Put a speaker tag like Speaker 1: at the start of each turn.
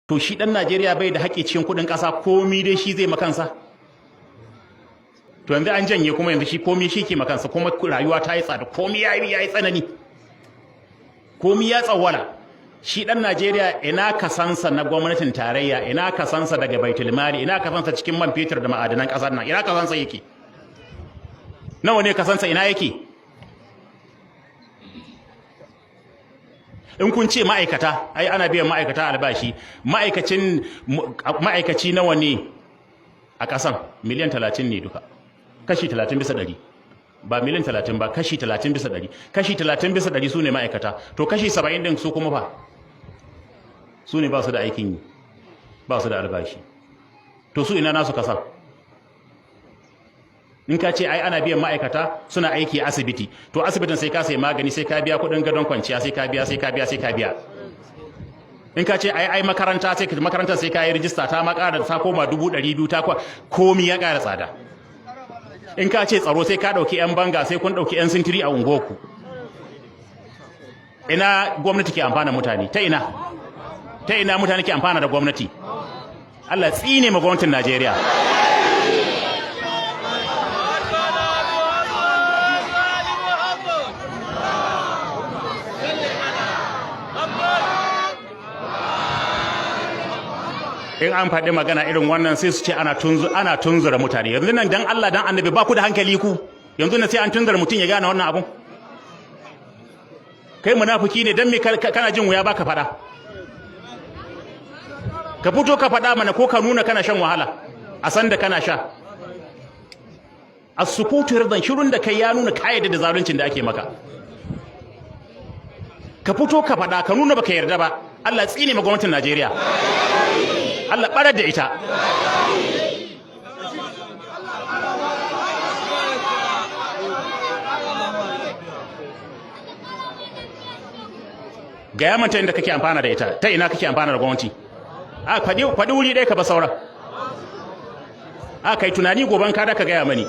Speaker 1: To shi ɗan Najeriya bai da haƙƙi cikin kuɗin ƙasa, komi dai shi zai makansa. To yanzu an janye kuma, yanzu shi komi shi ke makansa, kuma rayuwa ta yi tsada, komi ya yi tsanani, komi ya tsawwala. Shi ɗan Najeriya, ina kasansa na gwamnatin tarayya? Ina kasansa daga baitul mali? Ina kasansa cikin man fetur da ma'adanan ƙasar nan? Ina kasansa yake? Nawa ne kasansa? Ina yake? In kun ce ma'aikata, ai ana biyan ma'aikata albashi. Ma'aikacin ma'aikaci nawa ne a ƙasan? Miliyan 30 ne duka, kashi 30%. Ba miliyan 30 ba, kashi 30%. Kashi 30% su ne ma'aikata. To kashi 70 ɗin su kuma fa, su ne ba su da aikin yi, ba su da albashi. To su ina nasu kasan? In ka ce ai ana biyan ma'aikata suna aiki a asibiti, to asibitin sai ka sai magani, sai ka biya kuɗin gadon kwanciya, sai ka biya, sai ka biya, sai ka biya. In ka ce ai makaranta, sai makarantar sai ka yi rijista, ta ma ƙara, ta koma 200,000, ta kwa komi ya ƙara tsada. In ka ce tsaro, sai ka ɗauki 'yan banga, sai kun ɗauki 'yan sintiri a unguwarku. Ina gwamnati ke amfana mutane? Ta ina? Ta ina mutane ke amfana da gwamnati? Allah tsine ma gwamnatin Najeriya. In an faɗi magana irin wannan, sai su ce ana tunzura mutane. Yanzu nan, dan Allah dan Annabi, ba ku da hankali ku? Yanzu nan sai an tunzura mutum ya gane wannan abun? Kai munafiki ne. Dan me kana jin wuya baka faɗa? Ka fito ka faɗa mana, ko ka nuna kana shan wahala, a san da kana sha. As-sukutu ridan. Shirun da kai ya nuna ka yarda da zaluncin da ake maka. Ka fito ka faɗa, ka nuna baka yarda ba. Allah tsine ma gwamnatin Najeriya. Allah barar da ita. Gaya manta inda kake amfana da ita. Ta ina kake amfana da gwamnati? A faɗi, faɗi wuri ɗaya ka ba sauran. A kai tunani, goban ka da ka gaya mani.